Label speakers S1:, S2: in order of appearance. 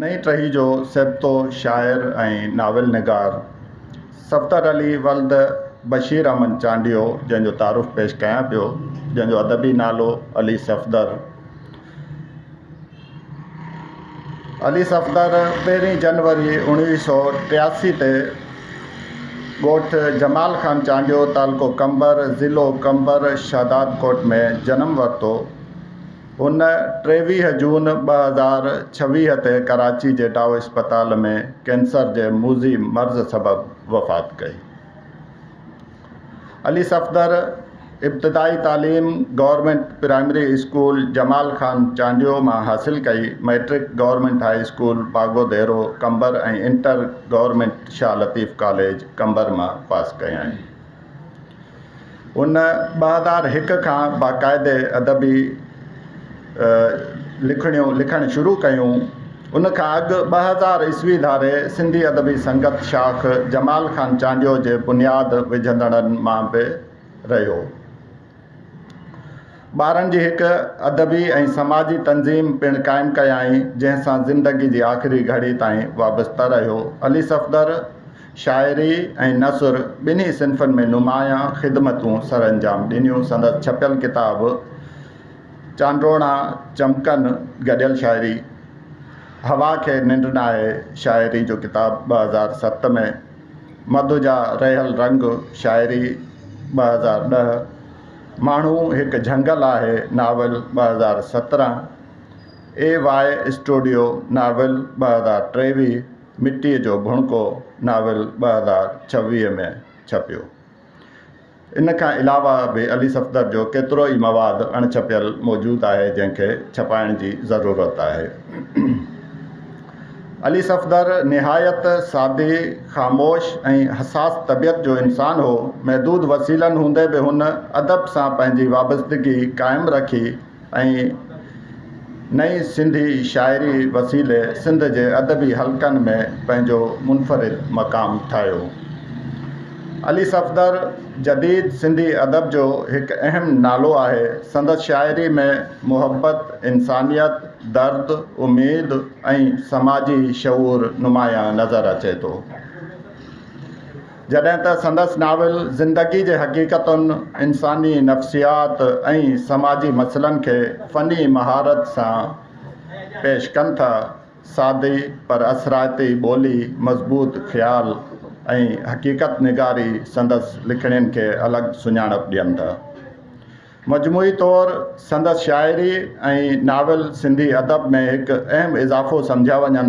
S1: نئين ٽهي جو سيبتو شاعر ۽ ناول نگار صفدر علي ولد بشير احمد چانڊيو جنهن جو تعارف پيش ڪيان پيو جنهن جو ادبي نالو علي صفدر علي صفدر پهرين جنوري اڻويهه سو ٽياسي تي ڳوٺ جمال خان چانڊيو تعلقو قمبر ضلعو قمبر شهدادڪوٽ ۾ جنم ورتو. هن 23 جون 2026 تي ڪراچي جي ڊائو اسپتال ۾ ڪينسر جي موذي مرض سبب وفات ڪئي. علي صفدر ابتدائي تعليم government primary school Jamal Khan Chandio مان حاصل ڪئي. Matric government high school Bagho Dero Qambar ۽ inter government Shah Latif college Qambar مان پاس ڪيائين. هن 2001 کان باقاعدي ادبي لکڻيون لکڻ شروع ڪيون. ان کان اڳ 2000 عيسوي ڌاري سنڌي ادبي سنگت شاخ جمال خان چانڊيو جي بنياد وجهندڙن مان به رهيو. ٻارن جي هڪ ادبي ۽ سماجي تنظيم پڻ قائم ڪيائين، جنهن سان زندگي جي آخري گهڙي تائين وابسته رهيو. علي صفدر شاعري ۽ نثر ٻنهي صنفن ۾ نمايان خدمتون سرانجام ڏنيون. سندس ڇپيل ڪتاب چانڊوڻا چمڪن، گڏيل شاعري، هوا کي ننڊ ناهي، شاعري جو ڪتاب، 2007 ۾، مڌ جا رهيل رنگ، شاعري، 2010، ماڻهو هڪ جهنگل آهي، ناول، 2017، اي واء اسٽوڊيو، ناول، 2023، مٽيء جو ڀڻڪو، ناول، 2026 ۾ ڇپيو. ان کان علاوه به علي صفدر جو ڪيترو ئي مواد اڻ ڇپيل موجود آهي، جنهن کي ڇپائڻ جي ضرورت آهي. علي صفدر نهايت سادي، خاموش ۽ حساس طبيعت جو انسان هو. محدود وسيلن هوندي به هن ادب سان پنهنجي وابستگي قائم رکي ۽ نئين سنڌي شاعري وسيلي سنڌ جي ادبي حلقن ۾ پنهنجو منفرد مقام ٺاهيو. علي صفدر جديد سنڌي ادب جو هڪ اهم نالو آهي. سندس شاعري ۾ محبت، انسانيت، درد، اميد ۽ سماجي شعور نمايان نظر اچي ٿو. جڏهن ته سندس ناول زندگي جي حقيقتن، انساني نفسيات ۽ سماجي مسئلن کي فني مهارت سان پيش ڪن ٿا. سادي پر اثرائتي ٻولي، مضبوط خيال ۽ حقيقت نگاري سندس لکڻين کي الڳ سڃاڻپ ڏين ٿا. مجموعي طور سندس شاعري ۽ ناول سنڌي ادب ۾ هڪ اهم اضافو سمجهيا وڃن.